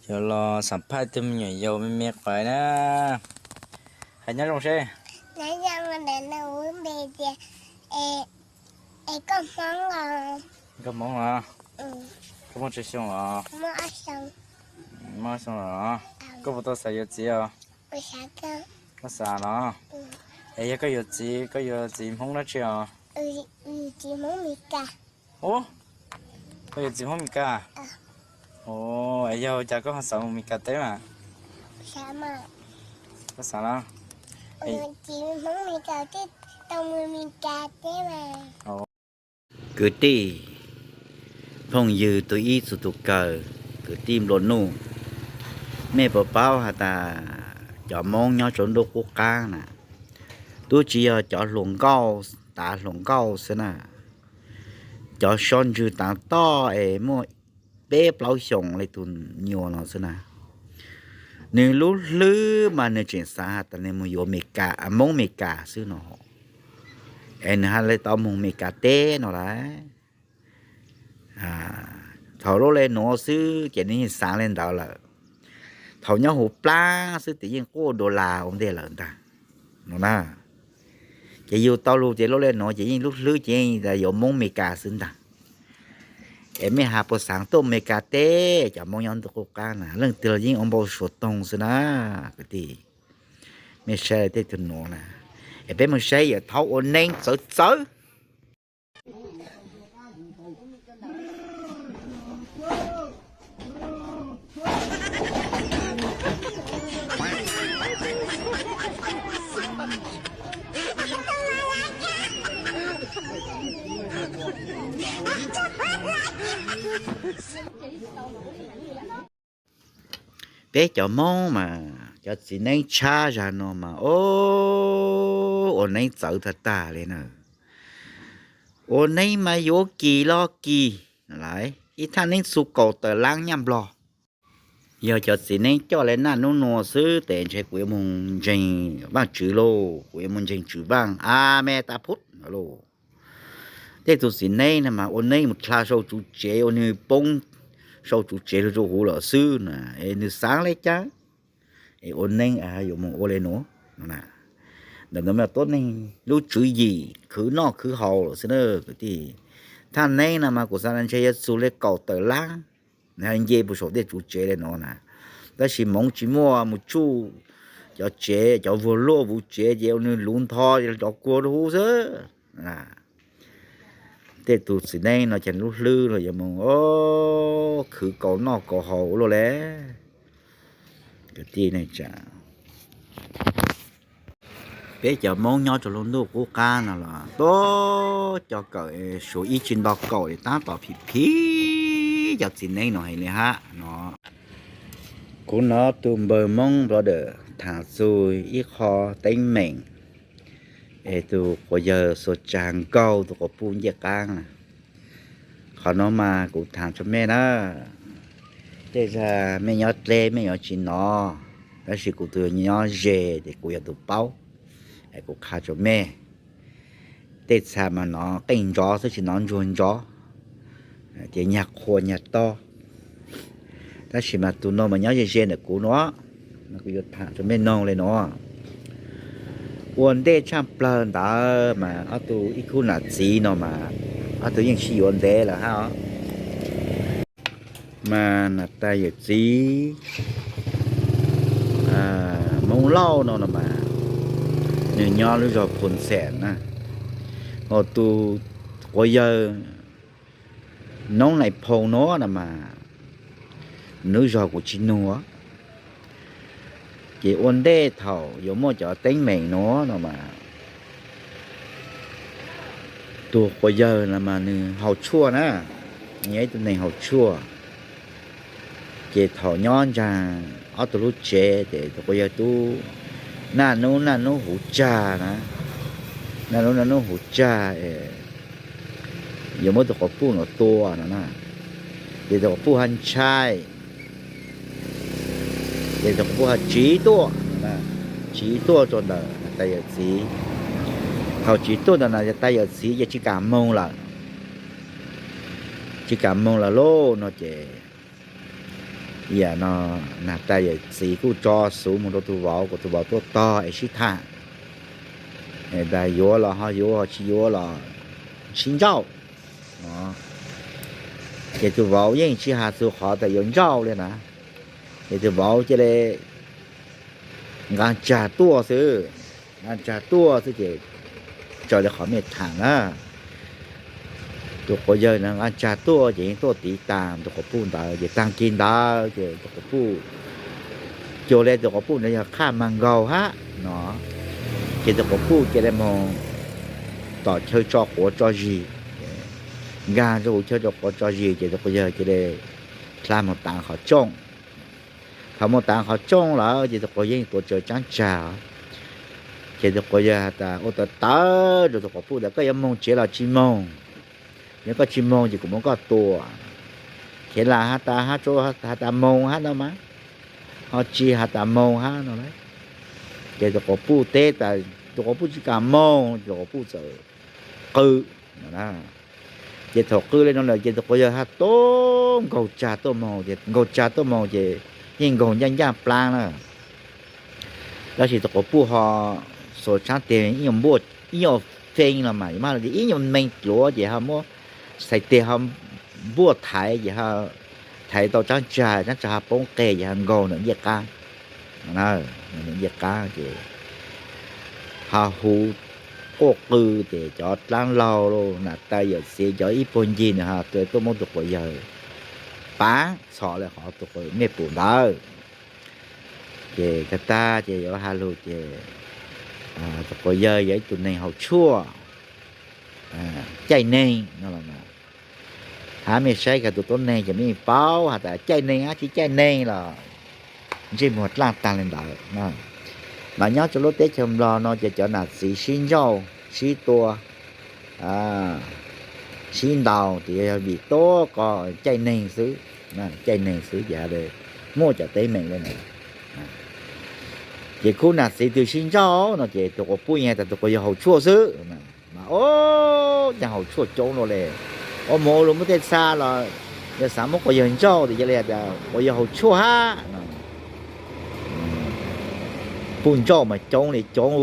Yuav los xam phaj ib tug me nyuam yaus me me qais na. Hais nyob zoo seb. Koj Hmoob los? Koj muaj tsawg xyoo los? Muaj ob xyoo los? Koj puas tau xav yuav txiv os? Koj xav los? Es yog koj yuav txiv, koj yuav txiv Hmoob dab tsi os? Ub, koj yuav txiv Hmoob Mes Kas? Es yog cas koj ho xav mus Mes Kas teb mas? Koj xav los? Kwv tij phooj ywg tus ib txhua tus kawg, kwv tij nplua nuj, mej puas paub has tas cov Moob nyob rua ntuj qub qaab na, tub tsi yog cov hluas nkauj, tav hluas nkauj xwb na, cov so ntswg tav toj es muaj peb plaub xyoos le tus nyuas no xwb na, nwg lub hlwb mas nwg tseem xav has tas nwg mus yuav Mes Kas, Moob Mes Kas xwb no, es nwg ha le tau moog Mes Kas teb no lawm. Thaum lub le nuav xwb ces nwg yeej xaav le ntawd lawm. Thaum nyob huv plab xwb ces yeej quaj dollar ua ntej lawm ntag no na. Ces yug tau lug ces lub le nuav ces yeej lub hlwb ces yeej yuav Moob Mes Kas xwb ntag. Es mej has puas xaav tuaj Mes Kas teb, cov Moob nyob ntuj qub qaab na, leej twg los yeej ua npau suav toog xwb na kwv tij. Mej saib tej tug nuav na, es peb moog saib yawm thaub ua neeb txawv txawv. Peb cov Moob mas cov txiv neeb tshab zag no mas, o, ua neeb txawv tag tag le na. Ua neeb mas yuav kis los kis, ib thaj neeb txug kaum tawm laab nyaj nplog. Yog cov txiv neeb coj le naj nub nua xwb tes ntshe kuv yuav moog ntseeg Vaajtswv lauj, kuv yuav moog ntseeg Tswv Vaaj, a me tas phub lauj. Tej tug txiv neeb na mas ua neeb mus dlha sau tsuv tsev, ua nwg poob sau tsuv tsev lug rua huv lawm xwb na, es nwg xaav le caag es ua neeb yuav moog ua le nuav. Ntawm nuav mas tuab neeg lub tswv yim khwv noj khwv haus lawm xwb na kwv tij. Thaj neeb no mas kuv xaav ntshe yuav txug le kaum tawm laab, nce puag saum tej tsuv tsev le nuav na. Tab sis moov tsis muaj mus tsuj cov tsev, cov vuag luaj vuv tsev ces ua nwg luv ntho cov kuag rua huv xwb. Tej tug txiv neeb no ces lub hlwb los yuav moog khwv kaus noj kaus haus ua luaj le. Peb cov Moob nyob rua lub ntuj qub qab no los tuab cov kawm suav ib tsi nto kaum tab tom phim phim cov txiv neeb no heev le hab no. Kuv nov tug npawg Moob Brother thaam txug ib qho teeb meem es tug quas yawg xuas tsa nkaug tug quas puj ncej qaab na. Qhov nuav mas kuv thaam rua mej na, tej zag mej nyob dleb mej yuav tsi nov, tab sis kuv tug nyob ze ces kuv yog tug paub, es kuv qha rua mej. Tej txha mas nov qeej ntsov xwb tsi nov ntsuag ntsov, ces nyag qhua nyag tob. Tab sis mas tug nuav mas nyob ze ze ntawm kuv nuav, kuv yuav thaam rua mej noog le nuav. Ua ntej tshaj plawg ntawd mas ob tug ib khub nam txiv no mas ob tug yeej sib yuav ntev lawm hab. Mas nam tais yawm txiv Moob Lauj no no mas, nwg nyob lub zog Phoos Xees na, ho tug quas yawg Noob Nais Phoo nuav no mas, nwg lub zog kuv tsi nug. Ces ua ntej thaum yuav muaj cov teeb meem nuav no mas, tug quas yawg no mas nwg haus tshuaj na, nws yog ib tug neeg haus tshuaj. Ces thaum nyob ntsaag ob tug lub tsev ces tug quas yawg tub naj nub naj nub huv tsag na, naj nub naj nub huv tsag, yuav muab tug quas puj nuav tua no na. Ces tug quas puj ho ntshai, ces tug quas puj ho tsiv tuaj, tsiv tuaj rua ntawm nam tais yawm txiv. Thaum tsiv tuaj ntawm nam tais yawm txiv ces tsis kam moog lawm, tsis kam moog lawm lauj no ces Yam no Nas Tais yawm txiv kuj tso xov mus rau tus vauv kom tus vauv tuaj tog es sib tham, yuav los ho yuav, tsis yuav los sib ntsauj. Ces tus vauv yeej tsis hais txog qhov tias yuav ntsauj li na, ces tus vauv cia li nqa tsag tuaj xwb, nqa tsag tuaj xwb ces raws li qhov mej tham na. Tus quas yawg na nqa tsag tuaj ces yeej tuaj tiv tas tus quas puj ntawd ces tag kis ntawd ces tus quas puj, cuag li tus quas puj ntawd yog qhaj mas nkaug hab no, ces tus quas puj cia li moog tom chaw tso quav tso zis, nkag rua huv chaw tso quav tso zis ces tus quas yawg cia li dlha moog taav qhov tsooj. Thaum moog taav qhov tsooj lawm ces tus quas yawg tuav tsawv tsaab tsag, ces tus quas yawg has tas ua tawv tawv rua tus quas puj tas koj yuav moog tsev los tsis moog, yog koj tsis moog ces kuv muab koj tua. Kheev lam has tas hab, has tas moog hab no mas, ho tsis has tas moog hab no. Ces tus quas puj teb tas tus quas puj tsis kam moog, tus quas puj txawm qw no. Ces thaum qw li no lawm ces tus quas yawg has tuaj nkaug tsag tuaj moog, ces nkaug tsag tuaj moog ces yeej nkaug ncaaj ncaaj plaab na. Tab sis tus quas puj ho xuas tsaab teg ib nyuag feeb los mas, ib nyuag meej dluav ces ho muab txhais teg ho npuaj thaiv ces thaiv tau tsaab tsag, tsaab tsag ho poob qe ces ho nkaug ntawm ncej qaab. Nkaug ntawm ncej qaab ces ho hu quaj qw ces cov dlaab laug Nas Tais yawm txiv cov ib puag ncig na ho tuaj muab tus quas yawg paav txhom le qhov tus quas mej pum ntawd. Ces tag tag ces yuav has lug ces tus quas yawg yog ib tug neeg haus tshuaj, caij neeg no los mas. Hab mej saib kag tus tuab neeg ces mej paub has tas caij neeg hab tsis caij neeg los ntsej muag dlaaj taag le ntawd. Mas nyob rua lub teb chaws Nplog no ces cov nam txiv sib ntsauj sib tua, sib ntaus ces yog vim tuab ko caij neeg xwb, caij neeg xwb ces muaj cov teeb meem le ntawd. Ces khub nam txiv twg sib ntsauj no ces tus quas puj yeej has tas tus quas yawg haus tshuaj xwb. Mas ua caag haus tshuaj coob luaj le, ua moog ua lug muaj tej txha los yog xaav muab quas yawg ntsauj tes cia li has tas quas yawg haus tshuaj hab no. Puj ntsauj mas coob li coob,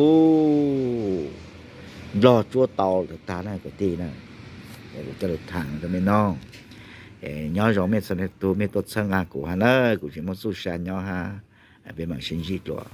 Nplog tsuab tau lawm tag na kwv tij na. Kuv coj lug tham rua mej noog. Nyob zoo mej txhua tug mej tuaj txhawb nqaa kuv hab na, kuv tseem muaj txuj sa nyob hab, peb maam sib ntsib dlua.